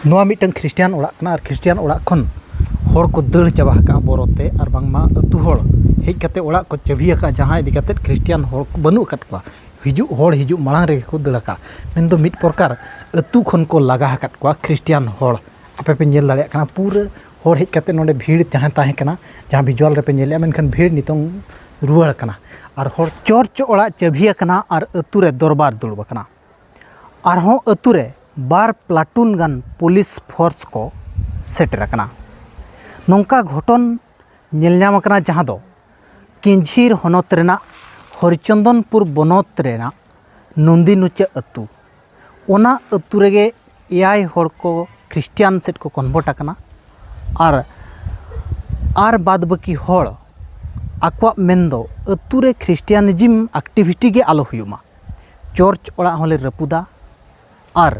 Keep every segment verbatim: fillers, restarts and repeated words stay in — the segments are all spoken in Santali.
ᱱᱚᱣᱟ ᱢᱤᱫᱴᱟᱝ ᱠᱷᱨᱤᱥᱴᱤᱭᱟᱱ ᱚᱲᱟᱜ ᱠᱟᱱᱟ ᱟᱨ ᱠᱷᱨᱤᱥᱴᱤᱭᱟᱱ ᱚᱲᱟᱜ ᱠᱷᱚᱱ ᱦᱚᱲ ᱠᱚ ᱫᱟᱹᱲ ᱪᱟᱵᱟ ᱟᱠᱟᱫᱼᱟ ᱵᱚᱨᱚ ᱛᱮ, ᱟᱨ ᱵᱟᱝᱢᱟ ᱟᱹᱛᱩ ᱦᱚᱲ ᱦᱮᱡ ᱠᱟᱛᱮ ᱚᱲᱟᱜ ᱠᱚ ᱪᱟᱹᱵᱤ ᱟᱠᱟᱫᱼᱟ, ᱡᱟᱦᱟᱸ ᱤᱫᱤ ᱠᱟᱛᱮ ᱠᱷᱨᱤᱥᱴᱤᱭᱟᱱ ᱦᱚᱲ ᱠᱚ ᱵᱟᱹᱱᱩᱜ ᱟᱠᱟᱫ ᱠᱚᱣᱟ᱾ ᱦᱤᱡᱩᱜ ᱦᱚᱲ ᱦᱤᱡᱩᱜ ᱢᱟᱲᱟᱝ ᱨᱮᱜᱮ ᱠᱚ ᱫᱟᱹᱲ ᱟᱠᱟᱫᱼᱟ᱾ ᱢᱮᱱᱫᱚ ᱢᱤᱫ ᱯᱨᱚᱠᱟᱨ ᱟᱹᱛᱩ ᱠᱷᱚᱱ ᱠᱚ ᱞᱟᱜᱟ ᱟᱠᱟᱫ ᱠᱚᱣᱟ ᱠᱷᱨᱤᱥᱴᱤᱭᱟᱱ ᱦᱚᱲ᱾ ᱟᱯᱮ ᱯᱮ ᱧᱮᱞ ᱫᱟᱲᱮᱭᱟᱜ ᱠᱟᱱᱟ, ᱯᱩᱨᱟᱹ ᱦᱚᱲ ᱦᱮᱡ ᱠᱟᱛᱮ ᱱᱚᱰᱮ ᱵᱷᱤᱲ ᱡᱟᱦᱟᱸ ᱛᱟᱦᱮᱸ ᱠᱟᱱᱟ, ᱡᱟᱦᱟᱸ ᱵᱷᱤᱡᱩᱣᱟᱞ ᱨᱮᱯᱮ ᱧᱮᱞᱮᱜᱼᱟ, ᱢᱮᱱᱠᱷᱟᱱ ᱵᱷᱤᱲ ᱱᱤᱛᱚᱝ ᱨᱩᱣᱟᱹᱲ ᱟᱠᱟᱱᱟ᱾ ᱟᱨ ᱦᱚᱲ ᱪᱚᱨᱪ ᱚᱲᱟᱜ ᱪᱟᱹᱵᱷᱤ ᱟᱠᱟᱱᱟ ᱟᱨ ᱟᱹᱛᱩ ᱨᱮ ᱫᱚᱨᱵᱟᱨ ᱫᱩᱲᱩᱵ ᱟᱠᱟᱱᱟ᱾ ᱟᱨᱦᱚᱸ ᱟᱹᱛᱩ ᱨᱮ ᱵᱟᱨ ᱯᱞᱟᱴᱩᱱ ᱜᱟᱱ ᱯᱩᱞᱤᱥ ᱯᱷᱳᱨᱥ ᱠᱚ ᱥᱮᱴᱮᱨ ᱟᱠᱟᱱᱟ᱾ ᱱᱚᱝᱠᱟ ᱜᱷᱚᱴᱚᱱ ᱧᱮᱞ ᱧᱟᱢ ᱟᱠᱟᱱᱟ, ᱡᱟᱦᱟᱸ ᱫᱚ ᱠᱮᱧᱡᱷᱤᱨ ᱦᱚᱱᱚᱛ ᱨᱮᱱᱟᱜ ᱦᱚᱨᱤᱪᱚᱱᱫᱚᱱᱯᱩᱨ ᱵᱚᱱᱚᱛ ᱨᱮᱱᱟᱜ ᱱᱚᱱᱫᱤᱱᱩᱪᱟ ᱟᱹᱛᱩ᱾ ᱚᱱᱟ ᱟᱹᱛᱩ ᱨᱮᱜᱮ ᱮᱭᱟᱭ ᱦᱚᱲ ᱠᱚ ᱠᱷᱨᱤᱥᱴᱤᱭᱟᱱ ᱥᱮᱫ ᱠᱚ ᱠᱚᱱᱵᱷᱟᱨᱴ ᱟᱠᱟᱱᱟ᱾ ᱟᱨ ᱟᱨ ᱵᱟᱫ ᱵᱟᱹᱠᱤ ᱦᱚᱲ ᱟᱠᱚᱣᱟᱜ ᱢᱮᱱ ᱫᱚ ᱟᱹᱛᱩ ᱨᱮ ᱠᱷᱨᱤᱥᱴᱤᱭᱟᱱᱤᱡᱤᱢ ᱮᱠᱴᱤᱵᱷᱤᱴᱤ ᱜᱮ ᱟᱞᱚ ᱦᱩᱭᱩᱜ ᱢᱟ, ᱪᱚᱨᱪ ᱚᱲᱟᱜ ᱦᱚᱸᱞᱮ ᱨᱟᱹᱯᱩᱫᱟ, ᱟᱨ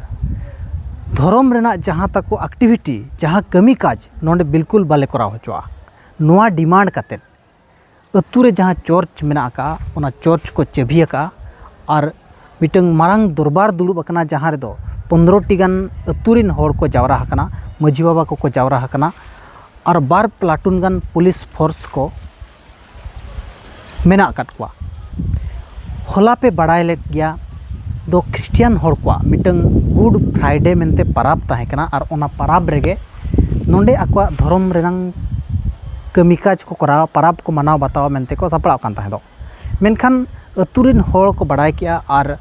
ᱫᱷᱚᱨᱚᱢ ᱨᱮᱱᱟᱜ ᱡᱟᱦᱟᱸ ᱛᱟᱠᱚ ᱮᱠᱴᱤᱵᱷᱤᱴᱤ, ᱡᱟᱦᱟᱸ ᱠᱟᱹᱢᱤ ᱠᱟᱡᱽ, ᱱᱚᱰᱮ ᱵᱤᱞᱠᱩᱞ ᱵᱟᱞᱮ ᱠᱚᱨᱟᱣ ᱦᱚᱪᱚᱣᱟᱜᱼᱟ᱾ ᱱᱚᱣᱟ ᱰᱤᱢᱟᱱᱰ ᱠᱟᱛᱮᱫ ᱟᱹᱛᱩ ᱨᱮ ᱡᱟᱦᱟᱸ ᱪᱚᱨᱪ ᱢᱮᱱᱟᱜ ᱟᱠᱟᱫᱼᱟ, ᱚᱱᱟ ᱪᱚᱨᱪ ᱠᱚ ᱪᱟᱹᱵᱷᱤ ᱟᱠᱟᱫᱼᱟ᱾ ᱟᱨ ᱢᱤᱫᱴᱟᱝ ᱢᱟᱨᱟᱝ ᱫᱚᱨᱵᱟᱨ ᱫᱩᱲᱩᱵ ᱟᱠᱟᱱᱟ, ᱡᱟᱦᱟᱸ ᱨᱮᱫᱚ ᱯᱚᱱᱫᱽᱨᱚ ᱴᱤ ᱜᱟᱱ ᱟᱹᱛᱩ ᱨᱤᱱ ᱦᱚᱲ ᱠᱚ ᱡᱟᱣᱨᱟ ᱟᱠᱟᱱᱟ, ᱢᱟᱹᱡᱷᱤ ᱵᱟᱵᱟ ᱠᱚᱠᱚ ᱡᱟᱣᱨᱟ ᱟᱠᱟᱱᱟ, ᱟᱨ ᱵᱟᱨ ᱯᱞᱟᱴᱩᱱ ᱜᱟᱱ ᱯᱩᱞᱤᱥ ᱯᱷᱳᱨᱥ ᱠᱚ ᱢᱮᱱᱟᱜ ᱟᱠᱟᱫ ᱠᱚᱣᱟ᱾ ᱦᱚᱞᱟ ᱯᱮ ᱵᱟᱲᱟᱭ ᱞᱮᱫ ᱜᱮᱭᱟ, ᱫᱚ ᱠᱷᱨᱤᱥᱴᱤᱭᱟᱱ ᱦᱚᱲ ᱠᱚᱣᱟᱜ ᱢᱤᱫᱴᱟᱝ ᱜᱩᱰ ᱯᱷᱨᱟᱭᱰᱮ ᱢᱮᱱᱛᱮ ᱯᱟᱨᱟᱵᱽ ᱛᱟᱦᱮᱸ ᱠᱟᱱᱟ, ᱟᱨ ᱚᱱᱟ ᱯᱟᱨᱟᱵᱽ ᱨᱮᱜᱮ ᱱᱚᱰᱮ ᱟᱠᱚᱣᱟᱜ ᱫᱷᱚᱨᱚᱢ ᱨᱮᱱᱟᱝ ᱠᱟᱹᱢᱤ ᱠᱟᱡᱽ ᱠᱚ ᱠᱚᱨᱟᱣᱟ, ᱯᱟᱨᱟᱵᱽ ᱠᱚ ᱢᱟᱱᱟᱣ ᱵᱟᱛᱟᱣᱟ ᱢᱮᱱᱛᱮ ᱠᱚ ᱥᱟᱯᱲᱟᱣ ᱠᱟᱱ ᱛᱟᱦᱮᱸ ᱫᱚ᱾ ᱢᱮᱱᱠᱷᱟᱱ ᱟᱹᱛᱩ ᱨᱤᱱ ᱦᱚᱲ ᱠᱚ ᱵᱟᱲᱟᱭ ᱠᱮᱜᱼᱟ, ᱟᱨ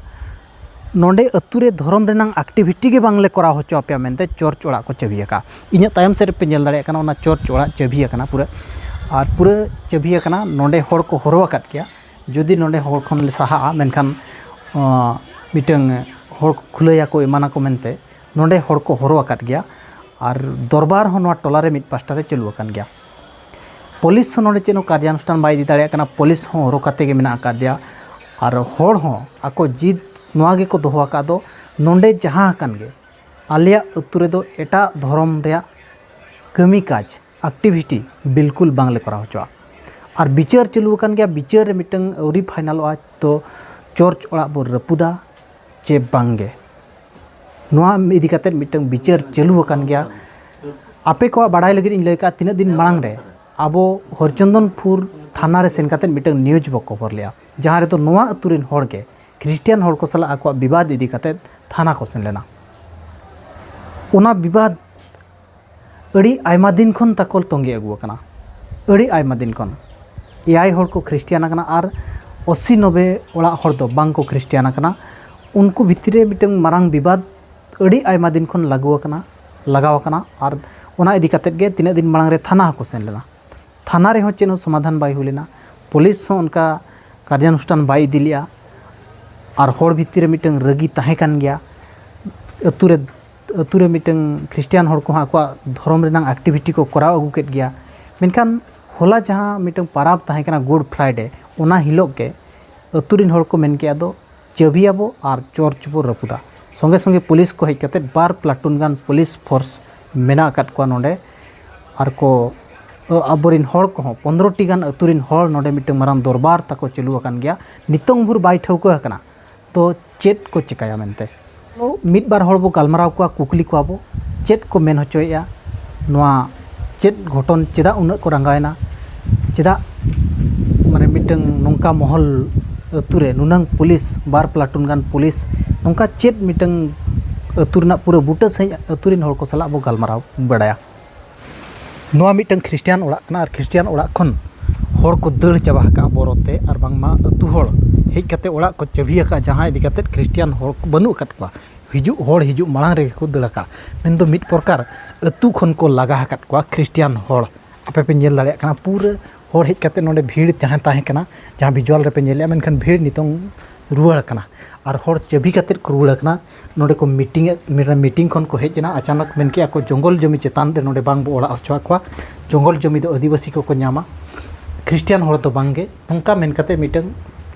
ᱱᱚᱰᱮ ᱟᱹᱛᱩ ᱨᱮ ᱫᱷᱚᱨᱚᱢ ᱨᱮᱱᱟᱝ ᱮᱠᱴᱤᱵᱷᱤᱴᱤ ᱜᱮ ᱵᱟᱝᱞᱮ ᱠᱚᱨᱟᱣ ᱦᱚᱪᱚ ᱟᱯᱮᱭᱟ ᱢᱮᱱᱛᱮ ᱪᱚᱨᱪ ᱚᱲᱟᱜ ᱠᱚ ᱪᱟᱹᱵᱤ ᱟᱠᱟᱫᱼᱟ᱾ ᱤᱧᱟᱹᱜ ᱛᱟᱭᱚᱢ ᱥᱮᱫ ᱨᱮᱯᱮ ᱧᱮᱞ ᱫᱟᱲᱮᱭᱟᱜ ᱠᱟᱱᱟ, ᱚᱱᱟ ᱪᱚᱨᱪ ᱚᱲᱟᱜ ᱪᱟᱹᱵᱤ ᱟᱠᱟᱱᱟ ᱯᱩᱨᱟᱹ᱾ ᱟᱨ ᱯᱩᱨᱟᱹ ᱪᱟᱹᱵᱤ ᱟᱠᱟᱱᱟ, ᱱᱚᱰᱮ ᱦᱚᱲ ᱠᱚ ᱦᱚᱨᱦᱚ ᱟᱠᱟᱫ ᱜᱮᱭᱟ᱾ ᱡᱩᱫᱤ ᱱᱚᱰᱮ ᱦᱚᱲ ᱠᱷᱚᱱ ᱞᱮ ᱥᱟᱦᱟᱜᱼᱟ, ᱢᱮᱱᱠᱷᱟᱱ ᱟᱸ, ᱢᱤᱫᱴᱟᱝ ᱦᱚᱲ ᱠᱚ ᱠᱷᱩᱞᱟᱹᱭᱟᱠᱚ, ᱮᱢᱟᱱᱟᱠᱚ ᱢᱮᱱᱛᱮ ᱱᱚᱰᱮ ᱦᱚᱲ ᱠᱚ ᱦᱚᱨᱦᱚ ᱟᱠᱟᱫ ᱜᱮᱭᱟ᱾ ᱟᱨ ᱫᱚᱨᱵᱟᱨ ᱦᱚᱸ ᱱᱚᱣᱟ ᱴᱚᱞᱟ ᱨᱮ ᱢᱤᱫ ᱯᱟᱥᱴᱟ ᱨᱮ ᱪᱟᱹᱞᱩ ᱟᱠᱟᱱ ᱜᱮᱭᱟ᱾ ᱯᱩᱞᱤᱥ ᱦᱚᱸ ᱱᱚᱰᱮ ᱪᱮᱫ ᱦᱚᱸ ᱠᱟᱨᱭᱟᱱᱩᱥᱴᱷᱟᱱ ᱵᱟᱭ ᱤᱫᱤ ᱫᱟᱲᱮᱭᱟᱜ ᱠᱟᱱᱟ, ᱯᱩᱞᱤᱥ ᱦᱚᱸ ᱦᱚᱨᱦᱚ ᱠᱟᱛᱮ ᱜᱮ ᱢᱮᱱᱟᱜ ᱟᱠᱟᱫᱮᱭᱟ᱾ ᱟᱨ ᱦᱚᱲ ᱦᱚᱸ ᱟᱠᱚ ᱡᱤᱫ ᱱᱚᱣᱟ ᱜᱮᱠᱚ ᱫᱚᱦᱚ ᱟᱠᱟᱫ ᱫᱚ, ᱱᱚᱰᱮ ᱡᱟᱦᱟᱸ ᱟᱠᱟᱱ ᱜᱮ, ᱟᱞᱮᱭᱟᱜ ᱟᱹᱛᱩ ᱨᱮᱫᱚ ᱮᱴᱟᱜ ᱫᱷᱚᱨᱚᱢ ᱨᱮᱭᱟᱜ ᱠᱟᱹᱢᱤ ᱠᱟᱡᱽ, ᱮᱠᱴᱤᱵᱷᱤᱴᱤ ᱵᱤᱞᱠᱩᱞ ᱵᱟᱝᱞᱮ ᱠᱚᱨᱟᱣ ᱦᱚᱪᱚᱣᱟᱜᱼᱟ᱾ ᱟᱨ ᱵᱤᱪᱟᱹᱨ ᱪᱟᱹᱞᱩ ᱟᱠᱟᱱ ᱜᱮᱭᱟ, ᱵᱤᱪᱟᱹᱨ ᱨᱮ ᱢᱤᱫᱴᱟᱝ ᱟᱹᱣᱨᱤ ᱯᱷᱟᱭᱱᱟᱞᱚᱜᱼᱟ, ᱛᱚ ᱪᱚᱨᱪ ᱚᱲᱟᱜ ᱵᱚ ᱨᱟᱹᱯᱩᱫᱟ ᱪᱮ ᱵᱟᱝᱜᱮ᱾ ᱱᱚᱣᱟ ᱤᱫᱤ ᱠᱟᱛᱮᱫ ᱢᱤᱫᱴᱟᱝ ᱵᱤᱪᱟᱹᱨ ᱪᱟᱹᱞᱩ ᱟᱠᱟᱱ ᱜᱮᱭᱟ᱾ ᱟᱯᱮ ᱠᱚᱣᱟᱜ ᱵᱟᱲᱟᱭ ᱞᱟᱹᱜᱤᱫ ᱤᱧ ᱞᱟᱹᱭ ᱠᱟᱜᱼᱟ, ᱛᱤᱱᱟᱹᱜ ᱫᱤᱱ ᱢᱟᱲᱟᱝ ᱨᱮ ᱟᱵᱚ ᱦᱚᱨᱤᱪᱚᱱᱫᱚᱱᱯᱩᱨ ᱛᱷᱟᱱᱟ ᱨᱮ ᱥᱮᱱ ᱠᱟᱛᱮᱫ ᱢᱤᱫᱴᱟᱝ ᱱᱤᱭᱩᱡᱽ ᱵᱚ ᱠᱚᱵᱷᱚᱨ ᱞᱮᱜᱼᱟ, ᱡᱟᱦᱟᱸ ᱨᱮᱫᱚ ᱱᱚᱣᱟ ᱟᱹᱛᱩ ᱨᱮᱱ ᱦᱚᱲ ᱜᱮ ᱠᱷᱨᱤᱥᱴᱤᱭᱟᱱ ᱦᱚᱲ ᱠᱚ ᱥᱟᱞᱟᱜ ᱟᱠᱚᱣᱟᱜ ᱵᱤᱵᱟᱫ ᱤᱫᱤ ᱠᱟᱛᱮᱫ ᱛᱷᱟᱱᱟ ᱠᱚ ᱥᱮᱱ ᱞᱮᱱᱟ᱾ ᱚᱱᱟ ᱵᱤᱵᱟᱫ ᱟᱹᱰᱤ ᱟᱭᱢᱟ ᱫᱤᱱ ᱠᱷᱚᱱ ᱛᱟᱠᱚ ᱛᱚᱸᱜᱮ ᱟᱹᱜᱩ ᱟᱠᱟᱱᱟ, ᱟᱹᱰᱤ ᱟᱭᱢᱟ ᱫᱤᱱ ᱠᱷᱚᱱ᱾ ᱮᱭᱟᱭ ᱦᱚᱲ ᱠᱚ ᱠᱷᱨᱤᱥᱴᱤᱭᱟᱱ ᱟᱠᱟᱱᱟ ᱟᱨ ᱟᱥᱤ ᱱᱚᱵᱮ ᱚᱲᱟᱜ ᱦᱚᱲ ᱫᱚ ᱵᱟᱝ ᱠᱚ ᱠᱷᱨᱤᱥᱴᱤᱭᱟᱱ ᱟᱠᱟᱱᱟ᱾ ᱩᱱᱠᱩ ᱵᱷᱤᱛᱨᱤ ᱨᱮ ᱢᱤᱫᱴᱟᱝ ᱢᱟᱨᱟᱝ ᱵᱤᱵᱟᱫ ᱟᱹᱰᱤ ᱟᱭᱢᱟ ᱫᱤᱱ ᱠᱷᱚᱱ ᱞᱟᱹᱜᱩ ᱟᱠᱟᱱᱟ, ᱞᱟᱜᱟᱣ ᱟᱠᱟᱱᱟ᱾ ᱟᱨ ᱚᱱᱟ ᱤᱫᱤ ᱠᱟᱛᱮᱫ ᱜᱮ ᱛᱤᱱᱟᱹᱜ ᱫᱤᱱ ᱢᱟᱲᱟᱝ ᱨᱮ ᱛᱷᱟᱱᱟ ᱦᱚᱸᱠᱚ ᱥᱮᱱ ᱞᱮᱱᱟ᱾ ᱛᱷᱟᱱᱟ ᱨᱮᱦᱚᱸ ᱪᱮᱫ ᱦᱚᱸ ᱥᱚᱢᱟᱫᱷᱟᱱ ᱵᱟᱭ ᱦᱩᱭ ᱞᱮᱱᱟ᱾ ᱯᱩᱞᱤᱥ ᱦᱚᱸ ᱚᱱᱠᱟ ᱠᱟᱨᱡᱟᱱᱩᱥᱴᱷᱟᱱ ᱵᱟᱭ ᱤᱫᱤ ᱞᱮᱜᱼᱟ᱾ ᱟᱨ ᱦᱚᱲ ᱵᱷᱤᱛᱤᱨ ᱨᱮ ᱢᱤᱫᱴᱟᱝ ᱨᱟᱹᱜᱤ ᱛᱟᱦᱮᱸ ᱠᱟᱱ ᱜᱮᱭᱟ᱾ ᱟᱹᱛᱩ ᱨᱮ, ᱟᱹᱛᱩ ᱨᱮ ᱢᱤᱫᱴᱟᱝ ᱠᱷᱨᱤᱥᱴᱤᱭᱟᱱ ᱦᱚᱲ ᱠᱚᱦᱚᱸ ᱟᱠᱚᱣᱟᱜ ᱫᱷᱚᱨᱚᱢ ᱨᱮᱱᱟᱜ ᱮᱠᱴᱤᱵᱷᱤᱴᱤ ᱠᱚ ᱠᱚᱨᱟᱣ ᱟᱹᱜᱩ ᱠᱮᱫ ᱜᱮᱭᱟ᱾ ᱢᱮᱱᱠᱷᱟᱱ ᱦᱚᱞᱟ ᱡᱟᱦᱟᱸ ᱢᱤᱫᱴᱟᱝ ᱯᱟᱨᱟᱵᱽ ᱛᱟᱦᱮᱸ ᱠᱟᱱᱟ, ᱜᱩᱰ ᱯᱷᱨᱟᱭᱰᱮ, ᱚᱱᱟ ᱦᱤᱞᱳᱜ ᱜᱮ ᱟᱹᱛᱩ ᱨᱮᱱ ᱦᱚᱲ ᱠᱚ ᱢᱮᱱ ᱠᱮᱜᱼᱟ, ᱫᱚ ᱪᱟᱹᱵᱤᱭᱟᱵᱚ ᱟᱨ ᱪᱚᱨᱪ ᱵᱚ ᱨᱟᱹᱯᱩᱫᱟ᱾ ᱥᱚᱸᱜᱮ ᱥᱚᱸᱜᱮ ᱯᱩᱞᱤᱥ ᱠᱚ ᱦᱮᱡ ᱠᱟᱛᱮᱫ ᱵᱟᱨ ᱯᱞᱟᱴᱩᱱ ᱜᱟᱱ ᱯᱩᱞᱤᱥ ᱯᱷᱳᱨᱥ ᱢᱮᱱᱟᱜ ᱟᱠᱟᱫ ᱠᱚᱣᱟ ᱱᱚᱰᱮ᱾ ᱟᱨ ᱠᱚ, ᱟᱵᱚᱨᱮᱱ ᱦᱚᱲ ᱠᱚᱦᱚᱸ ᱯᱚᱱᱫᱽᱨᱚ ᱴᱤ ᱜᱟᱱ ᱟᱹᱛᱩ ᱨᱮᱱ ᱦᱚᱲ ᱱᱚᱰᱮ ᱢᱤᱫᱴᱟᱝ ᱢᱟᱨᱟᱝ ᱫᱚᱨᱵᱟᱨ ᱛᱟᱠᱚ ᱪᱟᱹᱞᱩ ᱟᱠᱟᱱ ᱜᱮᱭᱟ᱾ ᱱᱤᱛᱚᱝ ᱵᱷᱳᱨ ᱵᱟᱭ ᱴᱷᱟᱹᱣᱠᱟᱹ ᱟᱠᱟᱱᱟ ᱛᱚ ᱪᱮᱫ ᱠᱚ ᱪᱤᱠᱟᱹᱭᱟ ᱢᱮᱱᱛᱮ᱾ ᱢᱤᱫ ᱵᱟᱨ ᱦᱚᱲ ᱵᱚ ᱜᱟᱞᱢᱟᱨᱟᱣ ᱠᱚᱣᱟ, ᱠᱩᱠᱞᱤ ᱠᱚᱣᱟ ᱵᱚ, ᱪᱮᱫ ᱠᱚ ᱢᱮᱱ ᱦᱚᱪᱚᱭᱮᱫᱼᱟ, ᱱᱚᱣᱟ ᱪᱮᱫ ᱜᱷᱚᱴᱚᱱ, ᱪᱮᱫᱟᱜ ᱩᱱᱟᱹᱜ ᱠᱚ ᱨᱟᱸᱜᱟᱣᱮᱱᱟ, ᱪᱮᱫᱟᱜ ᱢᱟᱱᱮ ᱢᱤᱫᱴᱟᱝ ᱱᱚᱝᱠᱟ ᱢᱚᱦᱚᱞ ᱟᱹᱛᱩ ᱨᱮ ᱱᱩᱱᱟᱹᱝ ᱯᱩᱞᱤᱥ, ᱵᱟᱨ ᱯᱞᱟᱴᱩᱱ ᱜᱟᱱ ᱯᱩᱞᱤᱥ, ᱱᱚᱝᱠᱟ ᱪᱮᱫ ᱢᱤᱫᱴᱟᱝ ᱟᱹᱛᱩ ᱨᱮᱱᱟᱜ ᱯᱩᱨᱟᱹ ᱵᱩᱴᱟᱹ ᱥᱟᱺᱦᱤᱡ ᱟᱹᱛᱩ ᱨᱮᱱ ᱦᱚᱲ ᱠᱚ ᱥᱟᱞᱟᱜ ᱵᱚ ᱜᱟᱞᱢᱟᱨᱟᱣ ᱵᱟᱲᱟᱭᱟ᱾ ᱱᱚᱣᱟ ᱢᱤᱫᱴᱟᱝ ᱠᱷᱨᱤᱥᱴᱤᱭᱟᱱ ᱚᱲᱟᱜ ᱠᱟᱱᱟ ᱟᱨ ᱠᱷᱨᱤᱥᱴᱤᱭᱟᱱ ᱚᱲᱟᱜ ᱠᱷᱚᱱ ᱦᱚᱲ ᱠᱚ ᱫᱟᱹᱲ ᱪᱟᱵᱟ ᱟᱠᱟᱫᱼᱟ ᱵᱚᱨᱚ ᱛᱮ, ᱟᱨ ᱵᱟᱝᱢᱟ ᱟᱹᱛᱩ ᱦᱚᱲ ᱦᱮᱡ ᱠᱟᱛᱮ ᱚᱲᱟᱜ ᱠᱚ ᱪᱟᱹᱵᱤ ᱟᱠᱟᱫᱼᱟ, ᱡᱟᱦᱟᱸ ᱤᱫᱤ ᱠᱟᱛᱮ ᱠᱷᱨᱤᱥᱴᱤᱭᱟᱱ ᱦᱚᱲ ᱠᱚ ᱵᱟᱹᱱᱩᱜ ᱟᱠᱟᱫ ᱠᱚᱣᱟ᱾ ᱦᱤᱡᱩᱜ ᱦᱚᱲ ᱦᱤᱡᱩᱜ ᱢᱟᱲᱟᱝ ᱨᱮᱜᱮ ᱠᱚ ᱫᱟᱹᱲ ᱟᱠᱟᱫᱼᱟ᱾ ᱢᱮᱱᱫᱚ ᱢᱤᱫ ᱯᱨᱚᱠᱟᱨ ᱟᱹᱛᱩ ᱠᱷᱚᱱ ᱠᱚ ᱞᱟᱜᱟ ᱟᱠᱟᱫ ᱠᱚᱣᱟ ᱠᱷᱨᱤᱥᱴᱤᱭᱟᱱ ᱦᱚᱲ᱾ ᱟᱯᱮ ᱯᱮ ᱧᱮᱞ ᱫᱟᱲᱮᱭᱟᱜ ᱠᱟᱱᱟ, ᱯᱩᱨᱟᱹ ᱦᱚᱲ ᱦᱮᱡ ᱠᱟᱛᱮ ᱱᱚᱰᱮ ᱵᱷᱤᱲ ᱡᱟᱦᱟᱸ ᱛᱟᱦᱮᱸ ᱠᱟᱱᱟ, ᱡᱟᱦᱟᱸ ᱵᱷᱤᱡᱩᱣᱟᱞ ᱨᱮᱯᱮ ᱧᱮᱞᱮᱫᱼᱟ, ᱢᱮᱱᱠᱷᱟᱱ ᱵᱷᱤᱲ ᱱᱤᱛᱚᱝ ᱨᱩᱣᱟᱹᱲ ᱟᱠᱟᱱᱟ᱾ ᱟᱨ ᱦᱚᱲ ᱪᱟᱹᱵᱤ ᱠᱟᱛᱮ ᱠᱚ ᱨᱩᱣᱟᱹᱲ ᱟᱠᱟᱱᱟ᱾ ᱱᱚᱰᱮ ᱠᱚ ᱢᱤᱴᱤᱝ ᱮᱫ, ᱢᱤᱫᱴᱟᱝ ᱢᱤᱴᱤᱝ ᱠᱷᱚᱱ ᱠᱚ ᱦᱮᱡ ᱮᱱᱟ᱾ ᱟᱪᱟᱱᱚᱠ ᱢᱮᱱ ᱠᱮᱜᱼᱟ ᱠᱚ, "ᱡᱚᱝᱜᱚᱞ ᱡᱚᱢᱤ ᱪᱮᱛᱟᱱ ᱨᱮ ᱱᱚᱰᱮ ᱵᱟᱝ ᱵᱚ ᱚᱲᱟᱜ ᱦᱚᱪᱚ ᱟᱠᱚᱣᱟ, ᱡᱚᱝᱜᱚᱞ ᱡᱚᱢᱤ ᱫᱚ ᱟᱹᱫᱤᱵᱟᱹᱥᱤ ᱠᱚᱠᱚ ᱧᱟᱢᱟ, ᱠᱷᱨᱤᱥᱴᱤᱭᱟᱱ ᱦᱚᱲ ᱫᱚ ᱵᱟᱝ ᱜᱮ", ᱱᱚᱝᱠᱟ ᱢᱮᱱ ᱠᱟᱛᱮ ᱢᱤᱫᱴᱟᱝ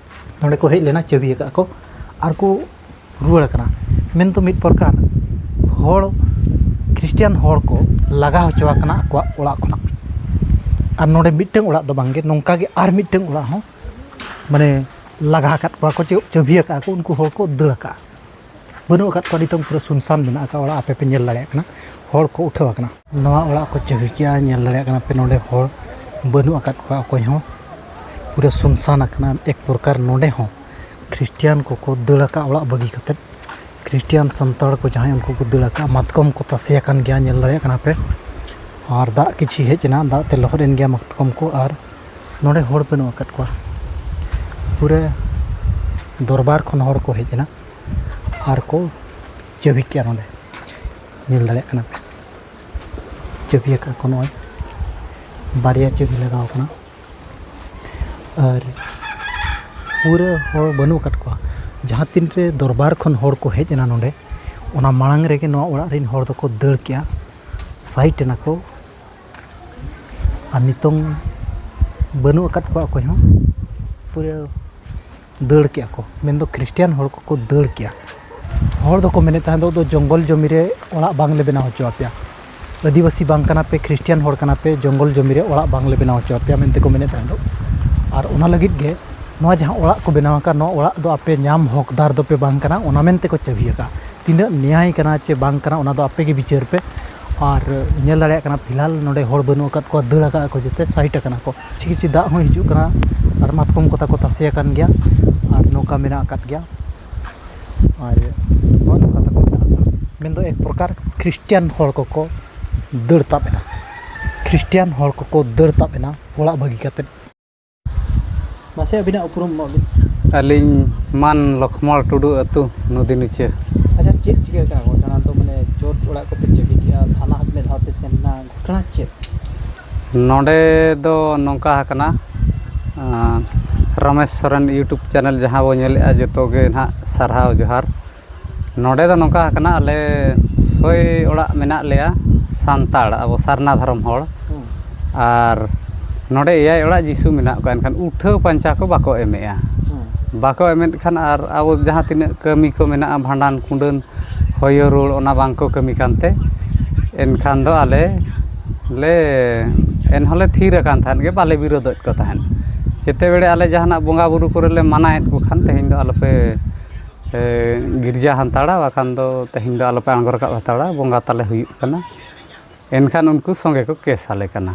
ᱱᱚᱰᱮ ᱠᱚ ᱦᱮᱡ ᱞᱮᱱᱟ, ᱪᱟᱹᱵᱤ ᱟᱠᱟᱫ ᱠᱚ ᱟᱨ ᱠᱚ ᱨᱩᱣᱟᱹᱲ ᱟᱠᱟᱱᱟ᱾ ᱢᱮᱱᱫᱚ ᱢᱤᱫ ᱯᱨᱚᱠᱟᱨ ᱦᱚᱲ, ᱠᱷᱨᱤᱥᱴᱤᱭᱟᱱ ᱦᱚᱲ ᱠᱚ ᱞᱟᱜᱟ ᱦᱚᱪᱚ ᱟᱠᱟᱱᱟ ᱟᱠᱚᱣᱟᱜ ᱚᱲᱟᱜ ᱠᱷᱚᱱᱟᱜ᱾ ᱟᱨ ᱱᱚᱰᱮ ᱢᱤᱫᱴᱟᱝ ᱚᱲᱟᱜ ᱫᱚ ᱵᱟᱝ ᱜᱮ, ᱱᱚᱝᱠᱟ ᱜᱮ ᱟᱨ ᱢᱤᱫᱴᱟᱝ ᱚᱲᱟᱜ ᱦᱚᱸ ᱢᱟᱱᱮ ᱞᱟᱜᱟ ᱟᱠᱟᱫ ᱠᱚᱣᱟ ᱠᱚ, ᱪᱮ ᱪᱟᱹᱵᱤ ᱟᱠᱟᱫ ᱠᱚ, ᱩᱱᱠᱩ ᱦᱚᱲ ᱠᱚ ᱫᱟᱹᱲ ᱟᱠᱟᱫᱼᱟ᱾ ᱵᱟᱹᱱᱩᱜ ᱟᱠᱟᱫ ᱠᱚᱣᱟ᱾ ᱱᱤᱛᱚᱝ ᱯᱩᱨᱟᱹ ᱥᱩᱱᱥᱟᱱ ᱢᱮᱱᱟᱜ ᱟᱠᱟᱫ ᱚᱲᱟᱜ, ᱟᱯᱮ ᱯᱮ ᱧᱮᱞ ᱫᱟᱲᱮᱭᱟᱜ ᱠᱟᱱᱟ᱾ ᱦᱚᱲ ᱠᱚ ᱩᱴᱷᱟᱹᱣ ᱟᱠᱟᱱᱟ᱾ ᱱᱚᱣᱟ ᱚᱲᱟᱜ ᱠᱚ ᱪᱟᱹᱵᱤ ᱠᱮᱜᱼᱟ, ᱧᱮᱞ ᱫᱟᱲᱮᱭᱟᱜ ᱠᱟᱱᱟ ᱯᱮ, ᱱᱚᱰᱮ ᱦᱚᱲ ᱵᱟᱹᱱᱩᱜ ᱟᱠᱟᱫ ᱠᱚᱣᱟ ᱚᱠᱚᱭ ᱦᱚᱸ᱾ ᱯᱩᱨᱟᱹ ᱥᱩᱱᱥᱟᱱ ᱟᱠᱟᱱᱟ ᱮᱠ ᱯᱨᱚᱠᱟᱨ᱾ ᱱᱚᱰᱮ ᱦᱚᱸ ᱠᱷᱨᱤᱥᱴᱤᱭᱟᱱ ᱠᱚᱠᱚ ᱫᱟᱹᱲ ᱟᱠᱟᱫ ᱚᱲᱟᱜ ᱵᱟᱹᱜᱤ ᱠᱟᱛᱮᱫ᱾ ᱠᱷᱨᱤᱥᱴᱤᱭᱟᱱ ᱥᱟᱱᱛᱟᱲ ᱠᱚ ᱡᱟᱦᱟᱸᱭ, ᱩᱱᱠᱩ ᱠᱚ ᱫᱟᱹᱲ ᱟᱠᱟᱫ᱾ ᱢᱟᱛᱠᱚᱢ ᱠᱚ ᱛᱟᱥᱮ ᱟᱠᱟᱱ ᱜᱮᱭᱟ, ᱧᱮᱞ ᱫᱟᱲᱮᱭᱟᱜ ᱠᱟᱱᱟ ᱯᱮ᱾ ᱟᱨ ᱫᱟᱜ ᱠᱤᱪᱷᱤ ᱦᱮᱡ ᱮᱱᱟ, ᱫᱟᱜ ᱛᱮ ᱞᱚᱦᱚᱫ ᱮᱱ ᱜᱮᱭᱟ ᱢᱟᱛᱠᱚᱢ ᱠᱚ᱾ ᱟᱨ ᱱᱚᱰᱮ ᱦᱚᱲ ᱵᱟᱹᱱᱩᱜ ᱟᱠᱟᱫ ᱠᱚᱣᱟ᱾ ᱯᱩᱨᱟᱹ ᱫᱚᱨᱵᱟᱨ ᱠᱷᱚᱱ ᱦᱚᱲ ᱠᱚ ᱦᱮᱡ ᱮᱱᱟ ᱟᱨ ᱠᱚ ᱪᱟᱹᱵᱤ ᱠᱮᱜᱼᱟ ᱱᱚᱰᱮ᱾ ᱧᱮᱞ ᱫᱟᱲᱮᱭᱟᱜ ᱠᱟᱱᱟ ᱯᱮ, ᱪᱟᱹᱵᱤ ᱟᱠᱟᱫ ᱠᱚ᱾ ᱱᱚᱜᱼᱚᱭ ᱵᱟᱨᱭᱟ ᱪᱟᱹᱵᱤ ᱞᱟᱜᱟᱣ ᱠᱟᱱᱟ᱾ ᱟᱨ ᱯᱩᱨᱟᱹ ᱦᱚᱲ ᱵᱟᱹᱱᱩᱜ ᱟᱠᱟᱫ ᱠᱚᱣᱟ᱾ ᱡᱟᱦᱟᱸ ᱛᱤᱱ ᱨᱮ ᱫᱚᱨᱵᱟᱨ ᱠᱷᱚᱱ ᱦᱚᱲ ᱠᱚ ᱦᱮᱡ ᱮᱱᱟ ᱱᱚᱰᱮ, ᱚᱱᱟ ᱢᱟᱲᱟᱝ ᱨᱮᱜᱮ ᱱᱚᱣᱟ ᱚᱲᱟᱜ ᱨᱮᱱ ᱦᱚᱲ ᱫᱚᱠᱚ ᱫᱟᱹᱲ ᱠᱮᱜᱼᱟ, ᱥᱟᱭᱤᱰ ᱮᱱᱟ ᱠᱚ᱾ ᱟᱨ ᱱᱤᱛᱚᱝ ᱵᱟᱹᱱᱩᱜ ᱟᱠᱟᱫ ᱠᱚᱣᱟ ᱚᱠᱚᱭ ᱦᱚᱸ, ᱯᱩᱨᱟᱹ ᱫᱟᱹᱲ ᱠᱮᱜᱼᱟ ᱠᱚ, ᱢᱮᱱᱫᱚ ᱠᱷᱨᱤᱥᱴᱤᱭᱟᱱ ᱦᱚᱲ ᱠᱚᱠᱚ ᱫᱟᱹᱲ ᱠᱮᱜᱼᱟ᱾ ᱦᱚᱲ ᱫᱚᱠᱚ ᱢᱮᱱᱮᱫ ᱛᱟᱦᱮᱸ ᱫᱚ, "ᱫᱚ ᱡᱚᱝᱜᱚᱞ ᱡᱚᱢᱤ ᱨᱮ ᱚᱲᱟᱜ ᱵᱟᱝᱞᱮ ᱵᱮᱱᱟᱣ ᱦᱚᱪᱚ ᱟᱯᱮᱭᱟ, ᱟᱹᱫᱤᱵᱟᱹᱥᱤ ᱵᱟᱝ ᱠᱟᱱᱟ ᱯᱮ, ᱠᱷᱨᱤᱥᱴᱤᱭᱟᱱ ᱦᱚᱲ ᱠᱟᱱᱟ ᱯᱮ, ᱡᱚᱝᱜᱚᱞ ᱡᱚᱢᱤ ᱨᱮ ᱚᱲᱟᱜ ᱵᱟᱝᱞᱮ ᱵᱮᱱᱟᱣ ᱦᱚᱪᱚ ᱟᱯᱮᱭᱟ" ᱢᱮᱱᱛᱮ ᱠᱚ ᱢᱮᱱᱮᱫ ᱛᱟᱦᱮᱸ ᱫᱚ᱾ ᱟᱨ ᱚᱱᱟ ᱞᱟᱹᱜᱤᱫ ᱜᱮ ᱱᱚᱣᱟ ᱡᱟᱦᱟᱸ ᱚᱲᱟᱜ ᱠᱚ ᱵᱮᱱᱟᱣ ᱟᱠᱟᱫ, ᱱᱚᱣᱟ ᱚᱲᱟᱜ ᱫᱚ ᱟᱯᱮ ᱧᱟᱢ ᱦᱚᱠᱫᱟᱨ ᱫᱚᱯᱮ ᱵᱟᱝ ᱠᱟᱱᱟ, ᱚᱱᱟ ᱢᱮᱱᱛᱮ ᱠᱚ ᱪᱟᱹᱵᱤ ᱟᱠᱟᱫ᱾ ᱛᱤᱱᱟᱹᱜ ᱱᱮᱭᱟᱭ ᱠᱟᱱᱟ ᱪᱮ ᱵᱟᱝ ᱠᱟᱱᱟ, ᱚᱱᱟ ᱫᱚ ᱟᱯᱮ ᱜᱮ ᱵᱤᱪᱟᱹᱨ ᱯᱮ᱾ ᱟᱨ ᱧᱮᱞ ᱫᱟᱲᱮᱭᱟᱜ ᱠᱟᱱᱟ, ᱯᱷᱤᱞᱦᱟᱞ ᱱᱚᱰᱮ ᱦᱚᱲ ᱵᱟᱹᱱᱩᱜ ᱟᱠᱟᱫ ᱠᱚᱣᱟ, ᱫᱟᱹᱲ ᱟᱠᱟᱫ ᱠᱚ, ᱡᱚᱛᱚ ᱥᱟᱭᱤᱰ ᱟᱠᱟᱱᱟ ᱠᱚ᱾ ᱠᱤᱪᱷᱤ ᱠᱤᱪᱷᱤ ᱫᱟᱜ ᱦᱚᱸ ᱦᱤᱡᱩᱜ ᱠᱟᱱᱟ ᱟᱨ ᱢᱟᱛᱠᱚᱢ ᱠᱚ ᱛᱟᱠᱚ ᱛᱟᱥᱮ ᱟᱠᱟᱱ ᱜᱮᱭᱟ ᱟᱨ ᱱᱚᱝᱠᱟ ᱢᱮᱱᱟᱜ ᱟᱠᱟᱫ ᱜᱮᱭᱟ᱾ ᱟᱨ ᱱᱚᱜᱼᱚ ᱱᱚᱝᱠᱟ ᱛᱟᱠᱚ ᱢᱮᱱᱟᱜ ᱟᱠᱟᱫ, ᱢᱮᱱᱫᱚ ᱮᱠ ᱯᱨᱚᱠᱟᱨ ᱠᱷᱨᱤᱥᱴᱤᱭᱟᱱ ᱦᱚᱲ ᱠᱚᱠᱚ ᱫᱟᱹᱲ ᱛᱟᱵ ᱮᱱᱟ᱾ ᱠᱷᱨᱤᱥᱴᱤᱭᱟᱱ ᱦᱚᱲ ᱠᱚᱠᱚ ᱫᱟᱹᱲ ᱛᱟᱵ ᱮᱱᱟ ᱚᱲᱟᱜ ᱵᱟᱹᱜᱤ ᱠᱟᱛᱮᱫ᱾ ᱢᱟᱥᱮ ᱟᱹᱵᱤᱱᱟᱜ ᱩᱯᱨᱩᱢ ᱮᱢᱚᱜ ᱵᱤᱱ᱾ ᱟᱹᱞᱤᱧ ᱢᱟᱱ ᱞᱚᱠᱷᱢᱚᱬ ᱴᱩᱰᱩ, ᱟᱹᱛᱩ ᱱᱚᱫᱤᱱᱤᱪᱟᱹ᱾ ᱟᱪᱪᱷᱟ, ᱪᱮᱫ ᱪᱤᱠᱟᱹ ᱠᱟᱱᱟ ᱜᱷᱚᱴᱚᱱᱟ ᱫᱚ? ᱢᱟᱱᱮ ᱪᱚᱴ ᱚᱲᱟᱜ ᱠᱚᱯᱮ ᱪᱟᱹᱵᱤ ᱠᱮᱜᱼᱟ, ᱛᱷᱟᱱᱟ ᱦᱚᱸ ᱢᱤᱫ ᱫᱷᱟᱣ ᱯᱮ ᱥᱮᱱ ᱮᱱᱟ, ᱜᱷᱚᱴᱚᱱᱟ ᱪᱮᱫ? ᱱᱚᱰᱮ ᱫᱚ ᱱᱚᱝᱠᱟ ᱟᱠᱟᱱᱟ, ᱟᱸ, ᱨᱚᱢᱮᱥ ᱥᱚᱨᱮᱱ YouTube ᱪᱮᱱᱮᱞ ᱡᱟᱦᱟᱸ ᱵᱚ ᱧᱮᱞᱮᱜᱼᱟ, ᱡᱚᱛᱚ ᱜᱮ ᱱᱟᱦᱟᱜ ᱥᱟᱨᱦᱟᱣ ᱡᱚᱦᱟᱨ᱾ ᱱᱚᱰᱮ ᱫᱚ ᱱᱚᱝᱠᱟ ᱟᱠᱟᱱᱟ, ᱟᱞᱮ ᱥᱚᱭ ᱚᱲᱟᱜ ᱢᱮᱱᱟᱜ ᱞᱮᱭᱟ ᱥᱟᱱᱛᱟᱲ, ᱟᱵᱚ ᱥᱟᱨᱱᱟ ᱫᱷᱚᱨᱚᱢ ᱦᱚᱲ᱾ ᱦᱩᱸ᱾ ᱟᱨ ᱱᱚᱰᱮ ᱮᱭᱟᱭ ᱚᱲᱟᱜ ᱡᱤᱥᱩ ᱢᱮᱱᱟᱜ ᱠᱚᱣᱟ, ᱮᱱᱠᱷᱟᱱ ᱩᱴᱷᱟᱹᱣ ᱯᱟᱧᱪᱟ ᱠᱚ ᱵᱟᱠᱚ ᱮᱢᱮᱜᱼᱟ᱾ ᱦᱩᱸ᱾ ᱵᱟᱠᱚ ᱮᱢᱮᱫ ᱠᱷᱟᱱ, ᱟᱨ ᱟᱵᱚ ᱡᱟᱦᱟᱸ ᱛᱤᱱᱟᱹᱜ ᱠᱟᱹᱢᱤ ᱠᱚ ᱢᱮᱱᱟᱜᱼᱟ, ᱵᱷᱟᱸᱰᱟᱱ, ᱠᱩᱸᱰᱟᱹᱱ, ᱦᱚᱭᱚ ᱨᱩᱣᱟᱹᱲ, ᱚᱱᱟ ᱵᱟᱝ ᱠᱚ ᱠᱟᱹᱢᱤ ᱠᱟᱱᱛᱮ, ᱮᱱᱠᱷᱟᱱ ᱫᱚ ᱟᱞᱮ ᱞᱮ, ᱮᱱᱦᱚᱸᱞᱮ ᱛᱷᱤᱨ ᱟᱠᱟᱱ ᱛᱟᱦᱮᱸᱫ ᱜᱮ, ᱵᱟᱞᱮ ᱵᱤᱨᱳᱫᱮᱫ ᱠᱚ ᱛᱟᱦᱮᱸᱫ᱾ ᱡᱮᱛᱮ ᱵᱮᱲᱮ ᱟᱞᱮ ᱡᱟᱦᱟᱱᱟᱜ ᱵᱚᱸᱜᱟ ᱵᱩᱨᱩ ᱠᱚᱨᱮ ᱞᱮ ᱢᱟᱱᱟᱭᱮᱫ ᱠᱚ ᱠᱷᱟᱱ, ᱛᱮᱦᱮᱧ ᱫᱚ ᱟᱞᱚᱯᱮ ᱮ, ᱜᱤᱨᱡᱟ ᱦᱟᱱᱛᱟᱲᱟ, ᱵᱟᱠᱷᱟᱱ ᱫᱚ ᱛᱮᱦᱮᱧ ᱫᱚ ᱟᱞᱚᱯᱮ ᱟᱬᱜᱚ ᱨᱟᱠᱟᱵ ᱦᱟᱛᱟᱲᱟ, ᱵᱚᱸᱜᱟ ᱛᱟᱞᱮ ᱦᱩᱭᱩᱜ ᱠᱟᱱᱟ᱾ ᱮᱱᱠᱷᱟᱱ ᱩᱱᱠᱩ ᱥᱚᱸᱜᱮ ᱠᱚ ᱠᱮᱥ ᱟᱞᱮ ᱠᱟᱱᱟ᱾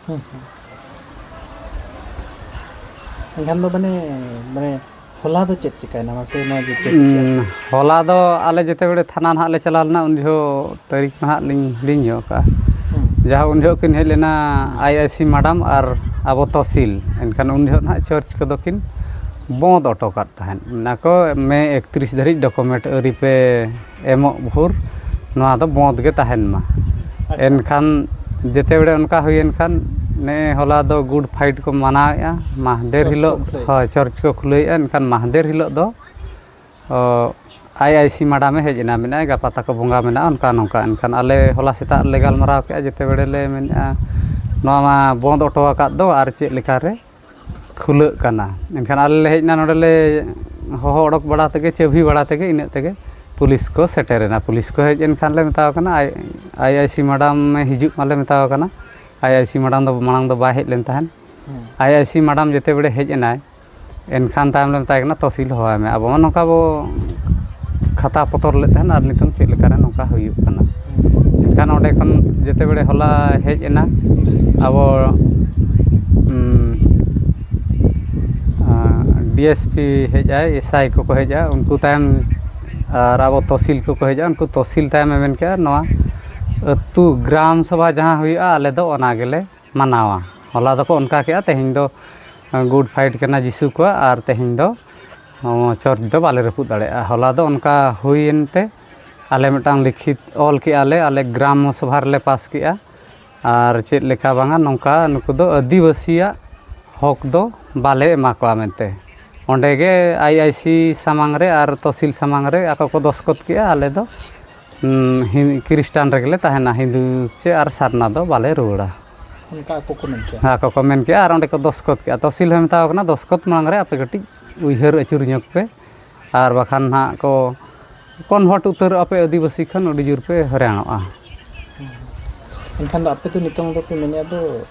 ᱦᱩᱸ, ᱦᱩᱸ᱾ ᱮᱱᱠᱷᱟᱱ ᱫᱚ ᱢᱟᱱᱮ, ᱢᱟᱱᱮ ᱦᱚᱞᱟ ᱫᱚ ᱪᱮᱫ ᱪᱤᱠᱟᱹᱭᱮᱱᱟ? ᱢᱟᱥᱮ ᱱᱚᱣᱟ ᱡᱮ ᱪᱮᱫ ᱩᱸ, ᱦᱚᱞᱟ ᱫᱚ ᱟᱞᱮ ᱡᱮᱛᱮ ᱵᱮᱲᱮ ᱛᱷᱟᱱᱟ ᱱᱟᱦᱟᱜ ᱞᱮ ᱪᱟᱞᱟᱣ ᱞᱮᱱᱟ, ᱩᱱ ᱡᱚᱦᱚᱜ ᱛᱟᱹᱨᱤᱠᱷ ᱱᱟᱦᱟᱜ ᱞᱤᱧ ᱦᱤᱲᱤᱧ ᱧᱚᱜ ᱠᱟᱜᱼᱟ᱾ ᱦᱩᱸ᱾ ᱡᱟᱦᱟᱸ ᱩᱱ ᱡᱚᱦᱚᱜ ᱠᱤᱱ ᱦᱮᱡ ᱞᱮᱱᱟ ᱟᱭ ᱟᱭ ᱥᱤ ᱢᱮᱰᱟᱢ ᱟᱨ ᱟᱵᱚ ᱛᱚᱦᱥᱤᱞ, ᱮᱱᱠᱷᱟᱱ ᱩᱱ ᱡᱚᱦᱚᱜ ᱱᱟᱦᱟᱜ ᱪᱟᱨᱪ ᱠᱚᱫᱚ ᱠᱤᱱ ᱵᱚᱸᱫᱽ ᱚᱴᱚ ᱠᱟᱫ ᱛᱟᱦᱮᱸᱫ᱾ ᱚᱱᱟ ᱠᱚ ᱢᱮ ᱮᱠᱛᱨᱤᱥ ᱫᱷᱟᱹᱨᱤᱡ ᱰᱚᱠᱩᱢᱮᱱᱴ ᱟᱹᱣᱨᱤ ᱯᱮ ᱮᱢᱚᱜ ᱵᱷᱳᱨ ᱱᱚᱣᱟ ᱫᱚ ᱵᱚᱸᱫᱽ ᱜᱮ ᱛᱟᱦᱮᱱ ᱢᱟ᱾ ᱟᱪᱪᱷᱟ᱾ ᱮᱱᱠᱷᱟᱱ ᱡᱮᱛᱮ ᱵᱮᱲᱮ ᱚᱱᱠᱟ ᱦᱩᱭᱮᱱ ᱠᱷᱟᱱ, ᱱᱮᱜᱼᱮ ᱦᱚᱞᱟ ᱫᱚ ᱜᱩᱰ ᱯᱷᱨᱟᱭᱰᱮ ᱠᱚ ᱢᱟᱱᱟᱣᱮᱫᱼᱟ, ᱢᱟᱦᱫᱮᱨ ᱪᱟᱨᱪ ᱠᱚ ᱦᱤᱞᱳᱜ, ᱠᱷᱩᱞᱟᱹᱣᱮᱫᱼᱟ᱾ ᱦᱳᱭ, ᱪᱟᱨᱪ ᱠᱚ ᱠᱷᱩᱞᱟᱹᱣᱮᱫᱼᱟ, ᱮᱱᱠᱷᱟᱱ ᱢᱟᱦᱫᱮᱨ ᱦᱤᱞᱳᱜ ᱫᱚ ᱚ, ᱟᱭ ᱟᱭ ᱥᱤ ᱢᱮᱰᱟᱢᱮ ᱦᱮᱡ ᱮᱱᱟ, ᱢᱮᱱᱟᱭ, "ᱜᱟᱯᱟ ᱛᱟᱠᱚ ᱵᱚᱸᱜᱟ ᱢᱮᱱᱟᱜᱼᱟ", ᱚᱱᱠᱟ ᱱᱚᱝᱠᱟ᱾ ᱮᱱᱠᱷᱟᱱ ᱟᱞᱮ ᱦᱚᱞᱟ ᱥᱮᱛᱟᱜ ᱨᱮᱞᱮ ᱜᱟᱞᱢᱟᱨᱟᱣ ᱠᱮᱜᱼᱟ, ᱡᱮᱛᱮ ᱵᱮᱲᱮ ᱞᱮ ᱢᱮᱱᱮᱫᱼᱟ, "ᱱᱚᱣᱟ ᱢᱟ ᱵᱚᱸᱫᱽ ᱚᱴᱚ ᱟᱠᱟᱫ ᱫᱚ, ᱟᱨ ᱪᱮᱫ ᱞᱮᱠᱟᱨᱮ ᱠᱷᱩᱞᱟᱹᱜ ᱠᱟᱱᱟ?" ᱮᱱᱠᱷᱟᱱ ᱟᱞᱮ ᱞᱮ ᱦᱮᱡ ᱮᱱᱟ, ᱱᱚᱰᱮ ᱞᱮ ᱦᱚᱦᱚ ᱚᱰᱚᱠ ᱵᱟᱲᱟ ᱛᱮᱜᱮ, ᱪᱟᱹᱵᱷᱤ ᱵᱟᱲᱟ ᱛᱮᱜᱮ, ᱤᱱᱟᱹᱜ ᱛᱮᱜᱮ ᱯᱩᱞᱤᱥ ᱠᱚ ᱥᱮᱴᱮᱨᱮᱱᱟ᱾ ᱯᱩᱞᱤᱥ ᱠᱚ ᱦᱮᱡ ᱮᱱᱠᱷᱟᱱ ᱞᱮ ᱢᱮᱛᱟᱣ ᱠᱟᱱᱟ, ᱟᱭ-, ᱟᱭ ᱟᱭ ᱥᱤ ᱢᱮᱰᱟᱢᱮ ᱦᱤᱡᱩᱜ ᱢᱟᱞᱮ ᱢᱮᱛᱟᱣ ᱠᱟᱱᱟ᱾ ᱟᱭ ᱟᱭ ᱥᱤ ᱢᱮᱰᱟᱢ ᱫᱚ ᱢᱟᱲᱟᱝ ᱫᱚ ᱵᱟᱭ ᱦᱮᱡ ᱞᱮᱱ ᱛᱟᱦᱮᱸᱫ᱾ ᱦᱩᱸ᱾ ᱟᱭ ᱟᱭ ᱥᱤ ᱢᱮᱰᱟᱢ ᱡᱮᱛᱮ ᱵᱮᱲᱮ ᱦᱮᱡ ᱮᱱᱟᱭ, ᱮᱱᱠᱷᱟᱱ ᱛᱟᱭᱚᱢ ᱞᱮ ᱢᱮᱛᱟᱭ ᱠᱟᱱᱟ, "ᱛᱚᱦᱥᱤᱞ ᱦᱚᱦᱚᱭ ᱢᱮ, ᱟᱵᱚ ᱢᱟ ᱱᱚᱝᱠᱟ ᱵᱚ ᱠᱷᱟᱛᱟ ᱯᱚᱛᱚᱨ ᱞᱮᱫ ᱛᱟᱦᱮᱱ, ᱟᱨ ᱱᱤᱛᱚᱝ ᱪᱮᱫ ᱞᱮᱠᱟᱨᱮ ᱱᱚᱝᱠᱟ ᱦᱩᱭᱩᱜ ᱠᱟᱱᱟ?" ᱮᱱᱠᱷᱟᱱ ᱚᱸᱰᱮ ᱠᱷᱚᱱ ᱡᱮᱛᱮ ᱵᱮᱲᱮ ᱦᱚᱞᱟ ᱦᱮᱡ ᱮᱱᱟ, ᱟᱵᱚ, ᱩᱢ, ᱟᱸ, ᱰᱤ ᱮᱥ ᱯᱤ ᱦᱮᱡ ᱟᱭ, ᱮᱥ ᱟᱭ ᱠᱚᱠᱚ ᱦᱮᱡᱼᱟ, ᱩᱱᱠᱩ ᱛᱟᱭᱚᱢ ᱟᱨ ᱟᱵᱚ ᱛᱚᱦᱥᱤᱞ ᱠᱚᱠᱚ ᱦᱮᱡᱼᱟ, ᱩᱱᱠᱩ ᱛᱚᱦᱥᱤᱞ ᱛᱟᱭᱚᱢᱮ ᱢᱮᱱ ᱠᱮᱜᱼᱟ, "ᱱᱚᱣᱟ ᱟᱹᱛᱩ ᱜᱨᱟᱢ ᱥᱚᱵᱷᱟ ᱡᱟᱦᱟᱸ ᱦᱩᱭᱩᱜᱼᱟ, ᱟᱞᱮ ᱫᱚ ᱚᱱᱟ ᱜᱮᱞᱮ ᱢᱟᱱᱟᱣᱟ᱾ ᱦᱚᱞᱟ ᱫᱚᱠᱚ ᱚᱱᱠᱟ ᱠᱮᱜᱼᱟ, ᱛᱮᱦᱮᱧ ᱫᱚ ᱜᱩᱰ ᱯᱷᱨᱟᱭᱰᱮ ᱠᱟᱱᱟ ᱡᱤᱥᱩ ᱠᱚᱣᱟᱜ, ᱟᱨ ᱛᱮᱦᱮᱧ ᱫᱚ, ᱚ, ᱪᱟᱨᱪ ᱫᱚ ᱵᱟᱞᱮ ᱨᱟᱹᱯᱩᱫ ᱫᱟᱲᱮᱭᱟᱜᱼᱟ᱾ ᱦᱚᱞᱟ ᱫᱚ ᱚᱱᱠᱟ ᱦᱩᱭᱮᱱ ᱛᱮ ᱟᱞᱮ ᱢᱤᱫᱴᱟᱝ ᱞᱤᱠᱷᱤᱛ ᱚᱞ ᱠᱮᱜᱼᱟ ᱞᱮ, ᱟᱞᱮ ᱜᱨᱟᱢ ᱥᱚᱵᱷᱟ ᱨᱮᱞᱮ ᱯᱟᱥ ᱠᱮᱜᱼᱟ, ᱟᱨ ᱪᱮᱫ ᱞᱮᱠᱟ ᱵᱟᱝᱟ, ᱱᱚᱝᱠᱟ ᱱᱩᱠᱩ ᱫᱚ ᱟᱹᱫᱤᱵᱟᱹᱥᱤᱭᱟᱜ ᱦᱚᱠ ᱫᱚ ᱵᱟᱞᱮ ᱮᱢᱟ ᱠᱚᱣᱟ" ᱢᱮᱱᱛᱮ᱾ ᱚᱸᱰᱮ ᱜᱮ ᱟᱭ ᱟᱭ ᱥᱤ ᱥᱟᱢᱟᱝ ᱨᱮ ᱟᱨ ᱛᱚᱦᱥᱤᱞ ᱥᱟᱢᱟᱝ ᱨᱮ ᱟᱠᱚ ᱠᱚ ᱫᱚᱥᱠᱚᱛ ᱠᱮᱜᱼᱟ, "ᱟᱞᱮ ᱫᱚ, ᱩᱸ, ᱦᱤ-, ᱠᱷᱨᱤᱥᱴᱟᱱ ᱨᱮᱜᱮ ᱞᱮ ᱛᱟᱦᱮᱱᱟ, ᱦᱤᱱᱫᱩ ᱪᱮ ᱟᱨ ᱥᱟᱨᱱᱟ ᱫᱚ ᱵᱟᱞᱮ ᱨᱩᱣᱟᱹᱲᱟ", ᱚᱱᱠᱟ ᱟᱠᱚ ᱠᱚ ᱢᱮᱱ ᱠᱮᱜᱼᱟ᱾ ᱟᱠᱚ ᱠᱚ ᱢᱮᱱ ᱠᱮᱜᱼᱟ, ᱟᱨ ᱚᱸᱰᱮ ᱠᱚ ᱫᱚᱥᱠᱚᱛ ᱠᱮᱜᱼᱟ᱾ ᱛᱚᱦᱥᱤᱞ ᱦᱚᱸᱭ ᱢᱮᱛᱟᱣ ᱠᱟᱱᱟ, "ᱫᱚᱥᱠᱚᱛ ᱢᱟᱲᱟᱝ ᱨᱮ ᱟᱯᱮ ᱠᱟᱹᱴᱤᱡ ᱩᱭᱦᱟᱹᱨ ᱟᱹᱪᱩᱨ ᱧᱚᱜ ᱯᱮ, ᱟᱨ ᱵᱟᱠᱷᱟᱱ ᱱᱟᱦᱟᱜ ᱠᱚ ᱠᱚᱱᱵᱷᱟᱨᱴ ᱩᱛᱟᱹᱨᱚᱜᱼᱟ ᱯᱮ ᱟᱹᱫᱤᱵᱟᱹᱥᱤ ᱠᱷᱚᱱ, ᱟᱹᱰᱤ ᱡᱳᱨ ᱯᱮ ᱦᱚᱭᱨᱟᱱᱚᱜᱼᱟ᱾" ᱮᱱᱠᱷᱟᱱ ᱫᱚ ᱟᱯᱮ ᱫᱚ ᱱᱤᱛᱚᱝ ᱫᱚᱯᱮ ᱢᱮᱱᱮᱫᱼᱟ ᱫᱚ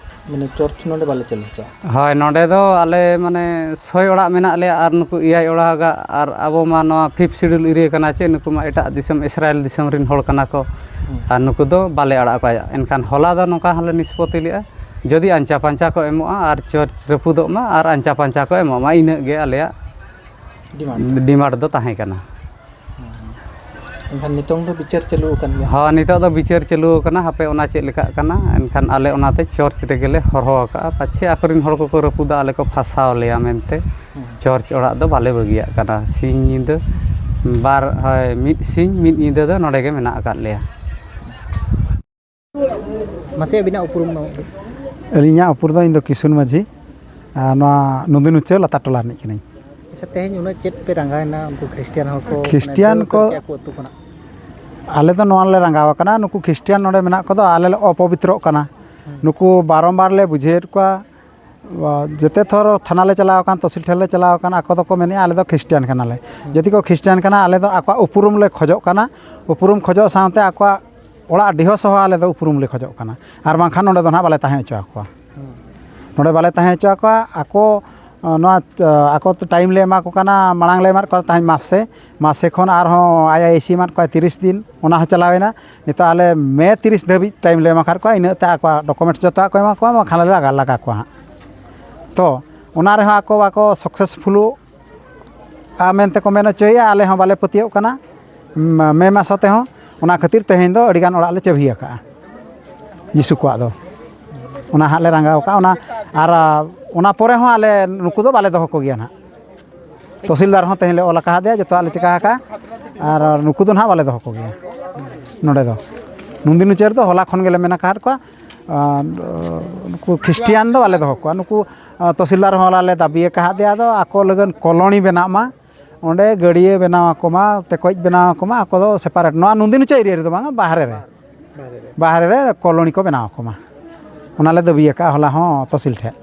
ᱢᱟᱱᱮ ᱪᱟᱨᱪ ᱱᱚᱰᱮ ᱵᱟᱞᱮ ᱪᱟᱹᱞᱩ ᱦᱚᱪᱚᱣᱟᱜᱼᱟ᱾ ᱦᱳᱭ, ᱱᱚᱰᱮ ᱫᱚ ᱟᱞᱮ ᱢᱟᱱᱮ ᱥᱚᱭ ᱚᱲᱟᱜ ᱢᱮᱱᱟᱜ ᱞᱮᱭᱟ, ᱟᱨ ᱱᱩᱠᱩ ᱮᱭᱟᱭ ᱚᱲᱟᱜᱟᱜ, ᱟᱨ ᱟᱵᱚ ᱢᱟ ᱱᱚᱣᱟ ᱯᱷᱤᱯᱛᱷ ᱥᱤᱰᱩᱞ ᱮᱨᱤᱭᱟ ᱠᱟᱱᱟ ᱪᱮ, ᱱᱩᱠᱩ ᱢᱟ ᱮᱴᱟᱜ ᱫᱤᱥᱚᱢ, ᱤᱥᱨᱟᱭᱮᱞ ᱫᱤᱥᱚᱢ ᱨᱮᱱ ᱦᱚᱲ ᱠᱟᱱᱟ ᱠᱚ᱾ ᱦᱩᱸ᱾ ᱟᱨ ᱱᱩᱠᱩ ᱫᱚ ᱵᱟᱞᱮ ᱟᱲᱟᱜ ᱠᱚᱣᱟ᱾ ᱮᱱᱠᱷᱟᱱ ᱦᱚᱞᱟ ᱫᱚ ᱱᱚᱝᱠᱟ ᱦᱚᱸᱞᱮ ᱱᱤᱥᱯᱚᱛᱤ ᱞᱮᱫᱼᱟ, ᱡᱩᱫᱤ ᱟᱧᱪᱟ ᱯᱟᱧᱪᱟ ᱠᱚ ᱮᱢᱚᱜᱼᱟ ᱟᱨ ᱪᱟᱨᱪ ᱨᱟᱹᱯᱩᱫᱚᱜ ᱢᱟ ᱟᱨ ᱟᱧᱪᱟ ᱯᱟᱧᱪᱟ ᱠᱚ ᱮᱢᱚᱜ ᱢᱟ, ᱤᱱᱟᱹᱜ ᱜᱮ ᱟᱞᱮᱭᱟᱜ ᱰᱤᱢᱟᱱᱰ᱾ ᱰᱤᱢᱟᱱᱰ ᱫᱚ ᱛᱟᱦᱮᱸ ᱠᱟᱱᱟ᱾ ᱦᱩᱸ᱾ ᱮᱱᱠᱷᱟᱱ ᱱᱤᱛᱚᱝ ᱫᱚ ᱵᱤᱪᱟᱹᱨ ᱪᱟᱹᱞᱩ ᱟᱠᱟᱱ ᱜᱮᱭᱟ? ᱦᱳᱭ, ᱱᱤᱛᱚᱜ ᱫᱚ ᱵᱤᱪᱟᱹᱨ ᱪᱟᱹᱞᱩ ᱟᱠᱟᱱᱟ, ᱦᱟᱯᱮ ᱚᱱᱟ ᱪᱮᱫ ᱞᱮᱠᱟᱜ ᱠᱟᱱᱟ᱾ ᱮᱱᱠᱷᱟᱱ ᱟᱞᱮ ᱚᱱᱟᱛᱮ ᱪᱟᱨᱪ ᱨᱮᱜᱮ ᱞᱮ ᱦᱚᱨᱦᱚ ᱟᱠᱟᱫᱼᱟ, ᱯᱟᱪᱷᱮ ᱟᱠᱚᱨᱮᱱ ᱦᱚᱲ ᱠᱚᱠᱚ ᱨᱟᱹᱯᱩᱫᱟ, ᱟᱞᱮ ᱠᱚ ᱯᱷᱟᱥᱟᱣ ᱞᱮᱭᱟ ᱢᱮᱱᱛᱮ᱾ ᱦᱩᱸ᱾ ᱪᱟᱨᱪ ᱚᱲᱟᱜ ᱫᱚ ᱵᱟᱞᱮ ᱵᱟᱹᱜᱤᱭᱟᱜ ᱠᱟᱱᱟ᱾ ᱥᱤᱧ ᱧᱤᱫᱟᱹ ᱵᱟᱨ, ᱦᱳᱭ, ᱢᱤᱫ ᱥᱤᱧ ᱢᱤᱫ ᱧᱤᱫᱟᱹ ᱫᱚ ᱱᱚᱰᱮ ᱜᱮ ᱢᱮᱱᱟᱜ ᱟᱠᱟᱫ ᱞᱮᱭᱟ᱾ ᱢᱟᱥᱮ ᱟᱹᱵᱤᱱᱟᱜ ᱩᱯᱨᱩᱢ ᱢᱟ? ᱟᱹᱞᱤᱧᱟᱜ ᱩᱯᱨᱩᱢ ᱫᱚ, ᱤᱧ ᱫᱚ ᱠᱤᱥᱩᱱ ᱢᱟᱹᱡᱷᱤ, ᱟᱨ ᱱᱚᱣᱟ ᱱᱚᱱᱫᱤᱱ ᱩᱪᱟᱹ ᱞᱟᱛᱟᱨ ᱴᱚᱞᱟ ᱨᱤᱱᱤᱡ ᱠᱟᱹᱱᱟᱹᱧ᱾ ᱟᱪᱪᱷᱟ, ᱛᱮᱦᱮᱧ ᱩᱱᱟᱹᱜ ᱪᱮᱫ ᱯᱮ ᱨᱟᱸᱜᱟᱣᱮᱱᱟ ᱩᱱᱠᱩ ᱠᱷᱨᱤᱥᱴᱤᱭᱟᱱ ᱦᱚᱲ ᱠᱚ, ᱠᱷᱨᱤᱥᱴᱤᱭᱟᱱ ᱢᱟᱱᱮ ᱫᱟᱹᱲ ᱠᱚ, ᱩᱛᱟᱹᱨ ᱠᱮᱜᱼᱟ ᱠᱚ ᱟᱹᱛᱩ ᱠᱷᱚᱱᱟᱜ? ᱟᱞᱮ ᱫᱚ ᱱᱚᱣᱟ ᱞᱮ ᱨᱟᱸᱜᱟᱣ ᱟᱠᱟᱱᱟ, ᱱᱩᱠᱩ ᱠᱷᱨᱤᱥᱴᱤᱭᱟᱱ ᱱᱚᱰᱮ ᱢᱮᱱᱟᱜ ᱠᱚᱫᱚ ᱟᱞᱮ ᱞᱮ ᱚᱯᱚᱵᱤᱛᱨᱚᱜ ᱠᱟᱱᱟ᱾ ᱦᱩᱸ᱾ ᱱᱩᱠᱩ ᱵᱟᱨᱚᱢᱵᱟᱨ ᱞᱮ ᱵᱩᱡᱷᱟᱹᱣᱮᱫ ᱠᱚᱣᱟ, ᱡᱮᱛᱮ ᱛᱷᱚᱨ ᱛᱷᱟᱱᱟ ᱞᱮ ᱪᱟᱞᱟᱣ ᱟᱠᱟᱱ, ᱛᱚᱥᱤᱞ ᱴᱷᱮᱱ ᱞᱮ ᱪᱟᱞᱟᱣ ᱟᱠᱟᱱ, ᱟᱠᱚ ᱫᱚᱠᱚ ᱢᱮᱱᱮᱫᱼᱟ ᱟᱞᱮ ᱫᱚ ᱠᱷᱨᱤᱥᱴᱤᱭᱟᱱ ᱠᱟᱱᱟᱞᱮ᱾ ᱦᱩᱸ᱾ ᱡᱩᱫᱤ ᱠᱚ ᱠᱷᱨᱤᱥᱴᱤᱭᱟᱱ ᱠᱟᱱᱟ, ᱟᱞᱮ ᱫᱚ ᱟᱠᱚᱣᱟᱜ ᱩᱯᱨᱩᱢ ᱞᱮ ᱠᱷᱚᱡᱚᱜ ᱠᱟᱱᱟ᱾ ᱩᱯᱨᱩᱢ ᱠᱷᱚᱡᱚᱜ ᱥᱟᱶᱛᱮ ᱟᱠᱚᱣᱟᱜ ᱚᱲᱟᱜ ᱰᱤᱦᱚ ᱥᱚᱦᱚ ᱟᱞᱮ ᱫᱚ ᱩᱯᱨᱩᱢ ᱞᱮ ᱠᱷᱚᱡᱚᱜ ᱠᱟᱱᱟ, ᱟᱨ ᱵᱟᱝᱠᱷᱟᱱ ᱱᱚᱰᱮ ᱫᱚ ᱱᱟᱦᱟᱜ ᱵᱟᱞᱮ ᱛᱟᱦᱮᱸ ᱦᱚᱪᱚ ᱟᱠᱚᱣᱟ᱾ ᱦᱩᱸ᱾ ᱱᱚᱰᱮ ᱵᱟᱞᱮ ᱛᱟᱦᱮᱸ ᱦᱚᱪᱚ ᱟᱠᱚᱣᱟ᱾ ᱟᱠᱚ, ᱱᱚᱣᱟ, ᱟᱠᱚ ᱴᱟᱭᱤᱢ ᱞᱮ ᱮᱢᱟ ᱠᱚ ᱠᱟᱱᱟ, ᱢᱟᱲᱟᱝ ᱞᱮ ᱮᱢᱟᱫ ᱠᱚ ᱛᱟᱦᱮᱸᱫ ᱢᱟᱥ ᱥᱮ, ᱢᱟᱥ ᱥᱮ ᱠᱷᱚᱱ ᱟᱨᱦᱚᱸ ᱟᱭ ᱟᱭ ᱥᱤ ᱮᱢᱟᱫ ᱠᱚᱣᱟ ᱛᱤᱨᱤᱥ ᱫᱤᱱ, ᱚᱱᱟ ᱦᱚᱸ ᱪᱟᱞᱟᱣᱮᱱᱟ᱾ ᱱᱤᱛᱚᱜ ᱟᱞᱮ ᱢᱮ ᱛᱤᱨᱤᱥ ᱫᱷᱟᱹᱵᱤᱡ ᱴᱟᱭᱤᱢ ᱞᱮ ᱮᱢᱟ ᱠᱟᱫ ᱠᱚᱣᱟ, ᱤᱱᱟᱹᱜ ᱛᱮ ᱟᱠᱚᱣᱟᱜ ᱰᱚᱠᱩᱢᱮᱱᱴᱥ ᱡᱚᱛᱚᱣᱟᱜ ᱠᱚ ᱮᱢᱟ ᱠᱚᱣᱟ, ᱵᱟᱝᱠᱷᱟᱱ ᱞᱮ ᱞᱟᱜᱟ, ᱞᱟᱜᱟ ᱠᱚᱣᱟ ᱦᱟᱸᱜ᱾ ᱛᱚ, ᱚᱱᱟ ᱨᱮᱦᱚᱸ ᱟᱠᱚ ᱵᱟᱠᱚ ᱥᱟᱠᱥᱮᱥᱯᱷᱩᱞᱚᱜᱼᱟ ᱢᱮᱱᱛᱮ ᱠᱚ ᱢᱮᱱ ᱦᱚᱪᱚᱭᱮᱫᱼᱟ, ᱟᱞᱮ ᱦᱚᱸ ᱵᱟᱞᱮ ᱯᱟᱹᱛᱭᱟᱹᱣᱚᱜ ᱠᱟᱱᱟ᱾ ᱢᱮ ᱢᱟᱥ ᱛᱮᱦᱚᱸ ᱚᱱᱟ ᱠᱷᱟᱹᱛᱤᱨ ᱛᱮᱦᱮᱧ ᱫᱚ ᱟᱹᱰᱤᱜᱟᱱ ᱚᱲᱟᱜ ᱞᱮ ᱪᱟᱹᱵᱷᱤ ᱟᱠᱟᱫᱼᱟ ᱡᱤᱥᱩ ᱠᱚᱣᱟᱜ ᱫᱚ᱾ ᱚᱱᱟ ᱦᱟᱸᱜ ᱞᱮ ᱨᱟᱸᱜᱟᱣ ᱟᱠᱟᱫᱼᱟ᱾ ᱚᱱᱟ, ᱟᱨ ᱚᱱᱟ ᱯᱚᱨᱮ ᱦᱚᱸ ᱟᱞᱮ ᱱᱩᱠᱩ ᱫᱚ ᱵᱟᱞᱮ ᱫᱚᱦᱚ ᱠᱚᱜᱮᱭᱟ ᱱᱟᱦᱟᱜ᱾ ᱛᱚᱦᱥᱤᱞᱫᱟᱨ ᱦᱚᱸ ᱛᱮᱦᱮᱧ ᱞᱮ ᱚᱞ ᱟᱠᱟᱫᱮᱭᱟ, ᱡᱚᱛᱚᱣᱟᱜ ᱞᱮ ᱪᱤᱠᱟ ᱟᱠᱟᱫᱼᱟ, ᱟᱨ ᱱᱩᱠᱩ ᱫᱚ ᱱᱟᱦᱟᱜ ᱵᱟᱞᱮ ᱫᱚᱦᱚ ᱠᱚᱜᱮᱭᱟ ᱱᱚᱰᱮ ᱫᱚ᱾ ᱱᱩᱱᱫᱤᱱ ᱩᱪᱟᱹᱨ ᱫᱚ ᱦᱚᱞᱟ ᱠᱷᱚᱱ ᱜᱮᱞᱮ ᱢᱮᱱ ᱟᱠᱟᱫ ᱠᱚᱣᱟ᱾ ᱟᱨ, ᱱᱩᱠᱩ ᱠᱷᱨᱤᱥᱴᱤᱭᱟᱱ ᱫᱚ ᱵᱟᱞᱮ ᱫᱚᱦᱚ ᱠᱚᱣᱟ᱾ ᱱᱩᱠᱩ, ᱟᱨ, ᱛᱚᱦᱥᱤᱞᱫᱟᱨ ᱦᱚᱸ ᱦᱚᱞᱟ ᱞᱮ ᱫᱟᱹᱵᱤ ᱟᱠᱟᱫᱮᱭᱟ, ᱟᱫᱚ ᱟᱠᱚ ᱞᱟᱹᱜᱤᱫ ᱠᱚᱞᱚᱱᱤ ᱵᱮᱱᱟᱜ ᱢᱟ, ᱚᱸᱰᱮ ᱜᱟᱹᱰᱭᱟᱹ ᱵᱮᱱᱟᱣ ᱟᱠᱚ ᱢᱟ, ᱴᱮᱠᱚᱡ ᱵᱮᱱᱟᱣ ᱟᱠᱚ ᱢᱟ, ᱟᱠᱚ ᱫᱚ ᱥᱮᱯᱟᱨᱮᱴ᱾ ᱱᱚᱣᱟ ᱱᱩᱱᱫᱤᱱ ᱩᱪᱟᱹ ᱮᱨᱤᱭᱟ ᱨᱮᱫᱚ ᱵᱟᱝᱟ, ᱵᱟᱦᱨᱮ ᱨᱮ᱾ ᱵᱟᱦᱨᱮ ᱨᱮ᱾ ᱵᱟᱦᱨᱮ ᱨᱮ ᱠᱚᱞᱚᱱᱤ ᱠᱚ ᱵᱮᱱᱟᱣ ᱟᱠᱚ ᱢᱟ᱾ ᱚᱱᱟ ᱞᱮ ᱫᱟᱹᱵᱤ ᱟᱠᱟᱫᱼᱟ ᱦᱚᱞᱟ ᱦᱚᱸ ᱛᱚᱦᱥᱤᱞ ᱴᱷᱮᱱ᱾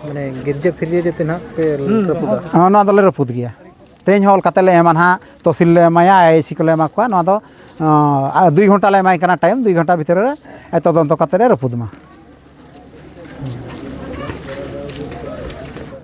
ᱢᱟᱱᱮ ᱜᱤᱨᱡᱟᱹ ᱯᱷᱤᱨᱭᱟᱹ ᱡᱟᱛᱮ ᱱᱟᱦᱟᱜ ᱯᱮ ᱦᱩᱸ᱾ ᱨᱟᱹᱯᱩᱫᱟ᱾ ᱦᱚᱸ, ᱱᱚᱣᱟ ᱫᱚᱞᱮ ᱨᱟᱹᱯᱩᱫ ᱜᱮᱭᱟ᱾ ᱛᱮᱦᱮᱧ ᱦᱚᱸ ᱚᱞ ᱠᱟᱛᱮ ᱞᱮ ᱮᱢᱟ ᱱᱟᱦᱟᱜ, ᱛᱚᱦᱥᱤᱞ ᱞᱮ ᱮᱢᱟᱭᱟ, ᱟᱭ ᱟᱭ ᱥᱤ ᱠᱚᱞᱮ ᱮᱢᱟ ᱠᱚᱣᱟ᱾ ᱱᱚᱣᱟ ᱫᱚ, ᱟᱸ, ᱫᱩᱭ ᱜᱷᱚᱱᱴᱟ ᱞᱮ ᱮᱢᱟᱭ ᱠᱟᱱᱟ ᱴᱟᱭᱤᱢ, ᱫᱩᱭ ᱜᱷᱚᱱᱴᱟ ᱵᱷᱤᱛᱨᱤ ᱨᱮ ᱛᱚᱫᱚᱱᱛᱚ ᱠᱟᱛᱮ ᱞᱮ ᱨᱟᱹᱯᱩᱫ ᱢᱟ᱾